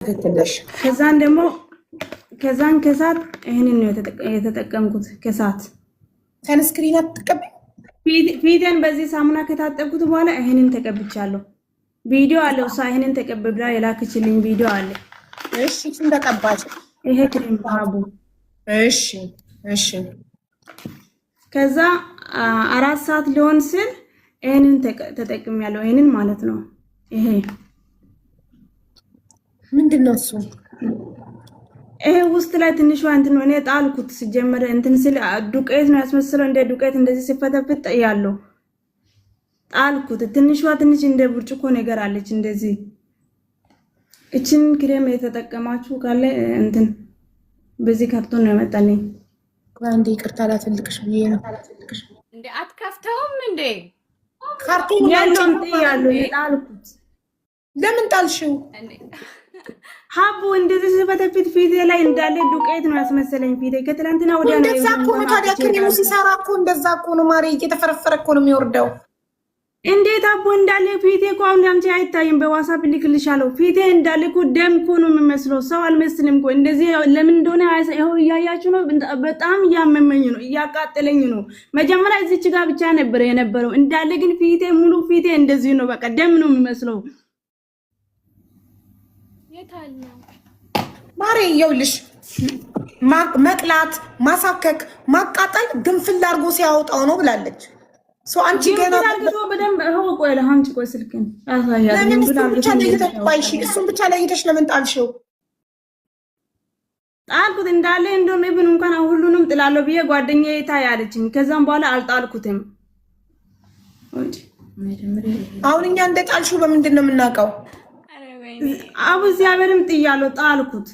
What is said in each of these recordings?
ትክክል ነሽ። ከዛን ደግሞ ከዛን ከሰዓት ይህንን ነው የተጠቀምኩት። ከሰዓት Sunscreen አትቀቢ። ፊቴን በዚህ ሳሙና ከታጠብኩት በኋላ ይህንን ተቀብቻለሁ። ቪዲዮ አለ፣ እሷ ይህንን ተቀብላ የላክችልኝ ቪዲዮ አለ። እሺ፣ እሱን ተቀባሽ። ይሄ ክሬም ሀቡ። እሺ እሺ። ከዛ 4 ሰዓት ሊሆን ስል ይህንን ተጠቅሜያለሁ። ይህንን ማለት ነው። ይሄ ምንድን ነው እሱ? ይሄ ውስጥ ላይ ትንሿ እንትን ነው። እኔ ጣልኩት ሲጀመር እንትን ስል ዱቄት ነው ያስመስለው። እንደ ዱቄት እንደዚህ ሲፈተፍት ያለው ጣልኩት። ትንሿ ትንሽ እንደ ብርጭቆ ነገር አለች እንደዚህ። እችን ክሬም የተጠቀማችሁ ካለ እንትን በዚህ ካርቶን ነው ያመጣልኝ። አንዴ ይቅርታ ላትልቅሽ ብዬ ነው። እንዴ አትከፍተውም እንዴ? ካርቶን ያለውን ጥያለሁ፣ የጣልኩት። ለምን ጣልሽው? ሀቡ እንደዚህ ሲፈተፍት ፊቴ ላይ እንዳለ ዱቄት ነው ያስመሰለኝ። ፊቴ ከትላንትና ወዲያ ነው። እንደዛ እኮ ነው ታዲያ። ክሬሙ ሲሰራ እኮ እንደዛ እኮ ነው ማሬ፣ እየተፈረፈረ እኮ ነው የሚወርደው። እንዴት አቦ እንዳለ ፊቴ እኮ አሁን አንቺ አይታይም። በ WhatsApp ልክልሻለሁ። ፊቴ እንዳለ እኮ ደም እኮ ነው የሚመስለው። ሰው አልመስልም እኮ እንደዚህ። ለምን እንደሆነ ይኸው እያያችሁ ነው። በጣም እያመመኝ ነው፣ እያቃጠለኝ ነው። መጀመሪያ እዚች ጋር ብቻ ነበረ የነበረው እንዳለ፣ ግን ፊቴ ሙሉ ፊቴ እንደዚህ ነው። በቃ ደም ነው የሚመስለው። ማሬ ይኸውልሽ፣ መቅላት፣ ማሳከክ፣ ማቃጠል ግንፍል አድርጎ ሲያወጣው ነው ብላለች። አንቺ ገና በደንብ ይኸው፣ ቆይ ለአንቺ፣ ቆይ ስልክን ለምን እሱን ብቻ ለይተሽ ጣልሽ? እሱን ብቻ ለይተሽ ለምን ጣልሽው? ጣልኩት እንዳለ። እንደውም ኢብን እንኳን ሁሉንም ጥላለሁ ብዬ ጓደኛዬ ታይ አለችኝ። ከዛም በኋላ አልጣልኩትም። አሁን እኛ እንደ ጣልሽው በምንድን ነው የምናውቀው? አቡ እግዚአብሔርም ጥያለሁ፣ ጣልኩት።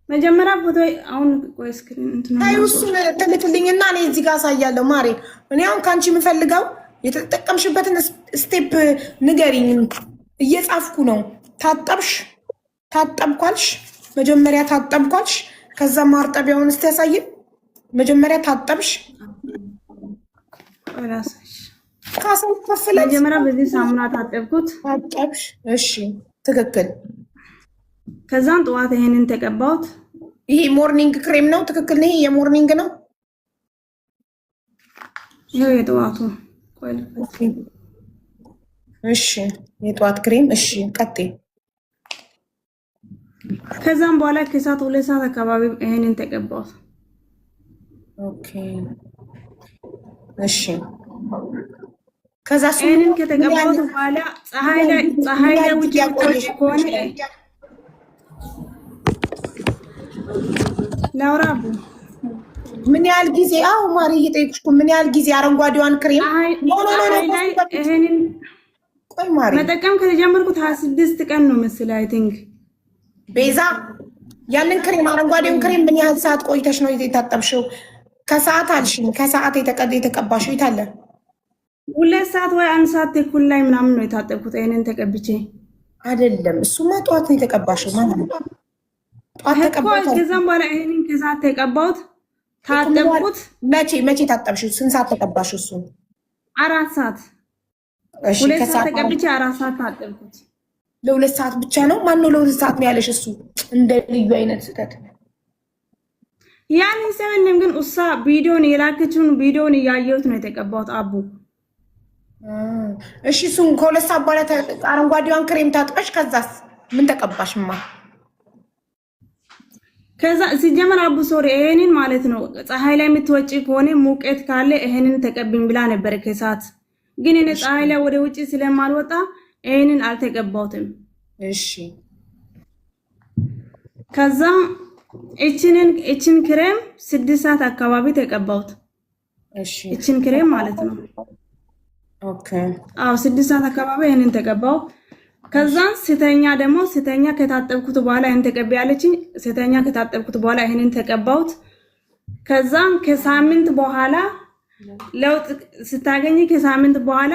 መጀመሪያ ፎቶ አሁን ቆይ screen እንትን ታዩ፣ እሱን ትልክልኝና እኔ እዚህ ጋር አሳያለሁ። ማሬ፣ እኔ አሁን ከአንቺ የምፈልገው የተጠቀምሽበትን step ንገሪኝ። እየጻፍኩ ነው። ታጠብሽ፣ ታጠብኳልሽ፣ መጀመሪያ ታጠብኳልሽ፣ ከዛ ማርጠቢያውን እስቲ ያሳይን። መጀመሪያ ታጠብሽ፣ ካሳይ ከፍለ መጀመሪያ በዚህ ሳሙና ታጠብኩት። ታጠብሽ፣ እሺ፣ ትክክል። ከዛን ጠዋት ይሄንን ተቀባሁት። ይሄ morning cream ነው። ትክክል ነው። ይሄ የ morning ነው። ይሄው የጠዋቱ። እሺ፣ የጠዋት ክሬም። እሺ፣ ቀጥይ። ከዛም በኋላ ከሰዓት 2 ሰዓት አካባቢ ይሄንን ተቀባሁት። Okay፣ እሺ። ከዛ ይሄንን ከተቀባሁት በኋላ ፀሐይ ላይ ውጭ ከሆነ ላውራ አቡ። ምን ያህል ጊዜ? አዎ ማሪ፣ እየጠየኩሽ እኮ፣ ምን ያህል ጊዜ አረንጓዴዋን ክሬም? No, no, no። ይሄንን ቆይ ማሪ፣ መጠቀም ከጀመርኩት 26 ቀን ነው መሰለኝ I think። ቤዛ፣ ያንን ክሬም፣ አረንጓዴውን ክሬም ምን ያህል ሰዓት ቆይተሽ ነው የታጠብሽው? ከሰዓት አልሽኝ። ከሰዓት የተቀባሽው የት አለ? 2 ሰዓት ወይ 1 ሰዓት ተኩል ላይ ምናምን ነው የታጠብኩት ይሄንን ተቀብቼ። አይደለም፣ እሱማ ጠዋት ነው የተቀባሽው ማለት ነው። ጠዋት ተቀባሽ። ከዛም በኋላ ይሄንን ከሰዓት ተቀባሁት፣ ታጠብኩት። መቼ መቼ ታጠብሽው? ስንት ሰዓት ተቀባሽው? እሱን 4 ሰዓት። 2 ሰዓት ተቀብቼ 4 ሰዓት ታጠብኩት። ለ2 ሰዓት ብቻ ነው? ማነው ለ2 ሰዓት ነው ያለሽ? እሱ እንደ ልዩ አይነት ስህተት። ያንን ሰውንም ግን እሷ ቪዲዮን የላከችውን ቪዲዮን እያየሁት ነው የተቀባሁት አቡ። እሺ፣ እሱን ከ2 ሰዓት በኋላ አረንጓዴዋን ክሬም ታጥበሽ ከዛስ ምን ተቀባሽማ? ከዛ ሲጀመር አቡ sorry፣ ይሄንን ማለት ነው ፀሐይ ላይ የምትወጪ ከሆነ ሙቀት ካለ ይሄንን ተቀብኝ ብላ ነበር ከሰዓት። ግን እኔ ፀሐይ ላይ ወደ ውጭ ስለማልወጣ ይሄንን አልተቀባሁትም። እሺ። ከዛ እችን ክሬም 6 ሰዓት አካባቢ ተቀባሁት። እሺ። እችን ክሬም ማለት ነው። Okay። አዎ፣ 6 ሰዓት አካባቢ ይሄንን ተቀባው። ከዛን ስተኛ ደግሞ፣ ስተኛ ከታጠብኩት በኋላ ይሄን ተቀቢ ያለችኝ፣ ስተኛ ከታጠብኩት በኋላ ይሄንን ተቀባሁት። ከዛን ከሳምንት በኋላ ለውጥ ስታገኝ ከሳምንት በኋላ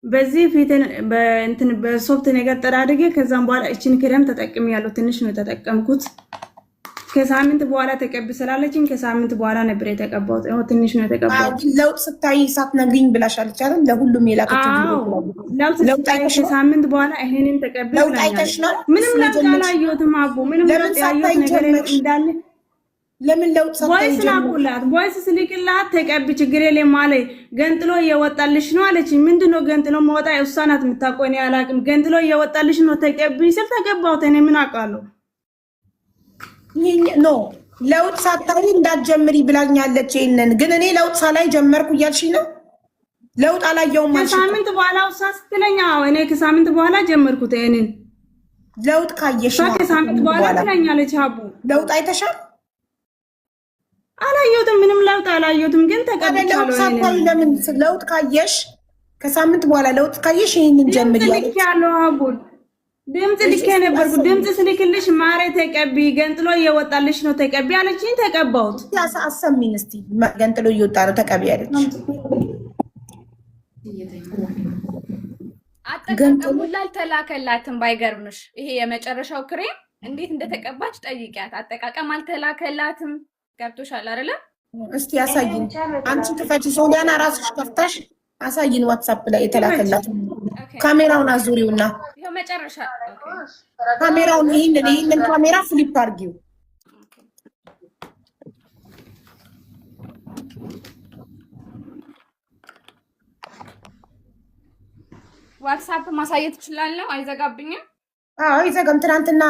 በዚህ ፊትን በእንትን በሶፍት ነገር ጠራርጌ ከዛም በኋላ እችን ክሬም ተጠቅሜያለሁ። ትንሽ ነው የተጠቀምኩት። ከሳምንት በኋላ ተቀቢ ስላለችኝ ከሳምንት በኋላ ነበር የተቀባሁት። ይኸው ትንሽ ነው የተቀባሁት። ለውጥ ስታይ ሳትነግሪኝ ብላሻለች አይደል? ለሁሉም የላከችው ለውጥ ስታይ ከሳምንት በኋላ ይሄንን ተቀቢ ለውጥ አይተሽ ነው? ምንም ለውጥ አላየሁትም አቦ። ምንም ለውጥ ያየሁት ነገር እንዳለ ለምን ለውጥ ሳታይ voice ላኩላት። voice ስልክላት ተቀቢ ችግር የለም አለ። ገንጥሎ እየወጣልሽ ነው አለችኝ። ምንድን ነው ገንጥሎ መወጣ? እሷ ናት የምታውቀው፣ እኔ አላውቅም። ገንጥሎ እየወጣልሽ ነው ተቀቢ ስል ተቀባሁት። እኔ ምን አውቃለሁ? No ለውጥ ሳታይ እንዳትጀምሪ ብላኛለች። ይሄንን ግን እኔ ለውጥ ሳላይ ጀመርኩ እያልሽኝ ነው? ለውጥ አላየውም አልሽ። ከሳምንት በኋላ እሷ ስትለኝ፣ አዎ እኔ ከሳምንት በኋላ ጀመርኩት። ይሄንን ለውጥ ካየሽ ነው ከሳምንት በኋላ ትለኛለች። ሀቡ ለውጥ አይተሻል? አላየሁትም፣ ምንም ለውጥ አላየሁትም። ግን ተቀብቻለሁ። ለውጥ ሳታይ ለምን ለውጥ ካየሽ ከሳምንት በኋላ ለውጥ ካየሽ ይሄንን ጀምሪ ያለች ያለው ሀቡን ድምፅ ልኬ ነበርኩ። ድምፅ ስልክልሽ ማሬ ተቀቢ ገንጥሎ እየወጣልሽ ነው ተቀቢ አለችኝ። ተቀባሁት። አሰሚን እስቲ ገንጥሎ እየወጣ ነው ተቀቢ አለች። አጠቃቀሙ አልተላከላትም። ባይገርምሽ ይሄ የመጨረሻው ክሬም እንዴት እንደተቀባች ጠይቂያት። አጠቃቀም አልተላከላትም። ገብቶሻል አይደለ? እስቲ አሳይን። አንቺ ክፈቺ፣ ሶሊያና ራስሽ ከፍተሽ አሳይን። ዋትሳፕ ላይ የተላከላት ካሜራውን አዙሪውና መጨረሻ ካሜራውን ይህንን ካሜራ flip አድርጊው። ዋትሳፕ ማሳየት እችላለሁ? አይዘጋብኝም? አዎ አይዘጋም። ትናንትና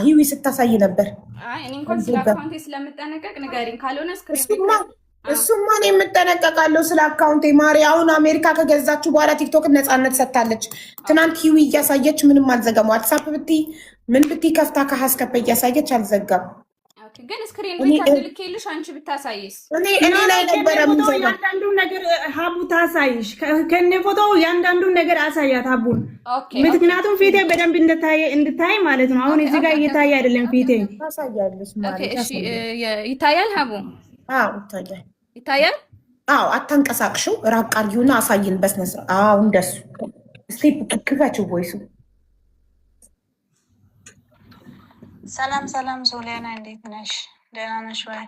ሂዊ ስታሳይ ነበር። አይ እኔ እንኳን ስለ account ኤ ስለምጠነቀቅ ንገሪኝ፣ ካልሆነ screen እሱማ እኔ የምጠነቀቃለሁ ስለ account ኤ ማሪ። አሁን አሜሪካ ከገዛችሁ በኋላ ቲክቶክን ነፃነት ሰጥታለች። ትናንት ሂዊ እያሳየች ምንም አልዘጋም። ዋትሳፕ ብትይ ምን ብትይ ከፍታ ከሀስከፈ እያሳየች አልዘጋም። ግን screen record ልኬልሽ አንቺ ብታሳይስ? እኔ ላይ ነበረ ያንዳንዱ ነገር ሀቡ ታሳይሽ። ከኔ ፎቶ ያንዳንዱን ነገር አሳያት ሀቡን። ምክንያቱም ፊቴ በደንብ እንድታይ ማለት ነው። አሁን እዚህ ጋር እየታየ አይደለም ፊቴ። ታሳያለሽ ማለት እሺ። ይታያል ሀቡ? አዎ ይታያል። ይታያል። አዎ አታንቀሳቅሽው፣ ራቅ አድርጊውና አሳይን በስነ ስርዓት። አዎ እንደሱ step ክፈችው voice ኡ። ሰላም ሰላም፣ ሶሊያና እንዴት ነሽ? ደህና ነሽ ወይ?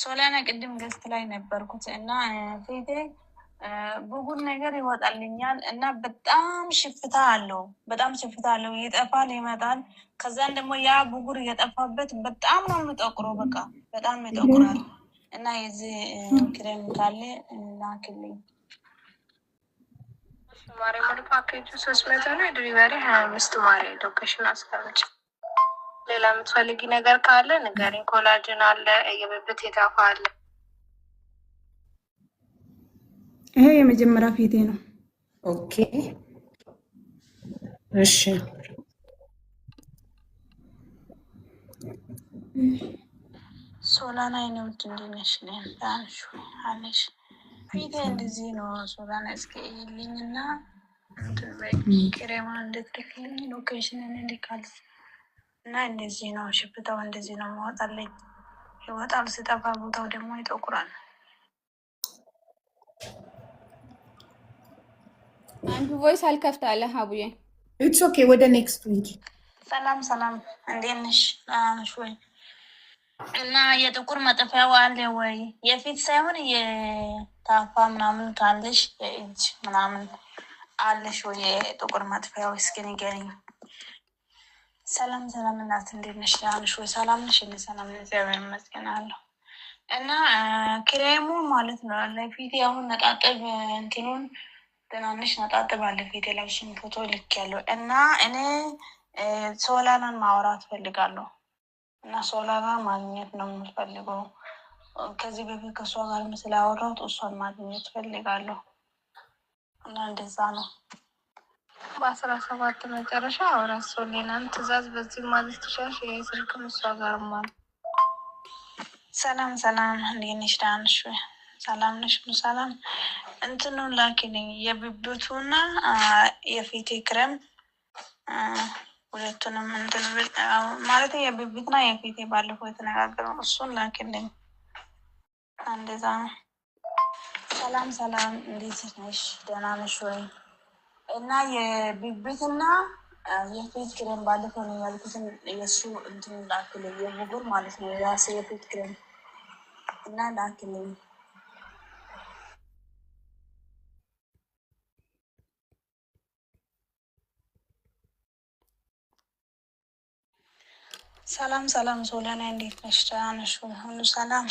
ሶሊያና ቅድም guest ላይ ነበርኩት እና ፊቴ ብጉር ነገር ይወጣልኛል እና በጣም ሽፍታ አለው። በጣም ሽፍታ አለው። ይጠፋል፣ ይመጣል። ከዛን ደግሞ ያ ብጉር እየጠፋበት በጣም ነው የሚጠቁረው። በቃ በጣም ይጠቁራል። እና የዚህ ክሬም ካለ ላክልኝ። ማሬ ሙሉ ፓኬጁ 300 ነው። የ delivery 25 ማሬ location አስቀምጭ። ሌላ የምትፈልጊ ነገር ካለ ንገሪኝ። collagen አለ፣ የብብት የታፋ አለ። ይሄ የመጀመሪያ ፊቴ ነው። Okay እሺ። ሶላና የኔ ውድ እንዴት ነሽ? ደህና ነሽ ወይ አለሽ? ፊቴ እንደዚህ ነው። ሶላና እስኪ እይልኝና ክሬማ እንድትልክልኝ location ን እንዲካል እና እንደዚህ ነው ሽፍታው፣ እንደዚህ ነው መወጣልኝ። ይወጣል፣ ስጠፋ ቦታው ደግሞ ይጠቁራል። አንዱ voice አልከፍታለ ሀቡዬ። It's okay። ወደ next week። ሰላም ሰላም፣ እንዴት ነሽ? ደህና ነሽ ወይ? እና የጥቁር መጥፊያው አለ ወይ? የፊት ሳይሆን የታፋ ምናምን ካለሽ የእጅ ምናምን አለሽ ወይ? የጥቁር መጥፊያው እስኪ ንገሪኝ። ሰላም ሰላም፣ እናት እንዴት ነሽ? ደህና ነሽ ወይ? ሰላም ነሽ? እኔ ሰላም ነኝ፣ እግዚአብሔር ይመስገን አለሁ። እና ክሬሙ ማለት ነው ለፊቴ አሁን ነጣጥብ እንትኑን ትናንሽ ነጣጥብ አለ ፊቴ ላይ፣ እሱን ፎቶ ልኬያለሁ። እና እኔ ሶላናን ማውራት ፈልጋለሁ እና ሶላና ማግኘት ነው የምፈልገው። ከዚህ በፊት ከእሷ ጋር ስላወራሁት እሷን ማግኘት ፈልጋለሁ እና እንደዛ ነው። በ17 መጨረሻ አውራት ሶሊናን ትእዛዝ በዚህ ማዘዝ ትችላለሽ። ይሄ ስልክም እሷ ጋር አለ። ሰላም ሰላም፣ እንዴት ነሽ? ደህና ነሽ ወይ? ሰላም ነሽ? ሰላም እንትኑን ላኪልኝ፣ የብብቱና የፊቴ ክሬም ሁለቱንም እንትን ማለት የብብትና የፊቴ ባለፈው የተነጋገረው እሱን ላኪልኝ። እንደዛ ነው። ሰላም ሰላም፣ እንዴት ነሽ? ደህና ነሽ ወይ? እና የብብትና የፊት ክሬም ባለፈው ነው ያልኩትን የእሱ እንትን ላክልኝ፣ የብጉር ማለት ነው የራሴ የፊት ክሬም እና ላክልኝ። ሰላም ሰላም፣ ሶሊያና እንዴት ነሽ? ደህና ነሽ ወይ? ሁሉ ሰላም?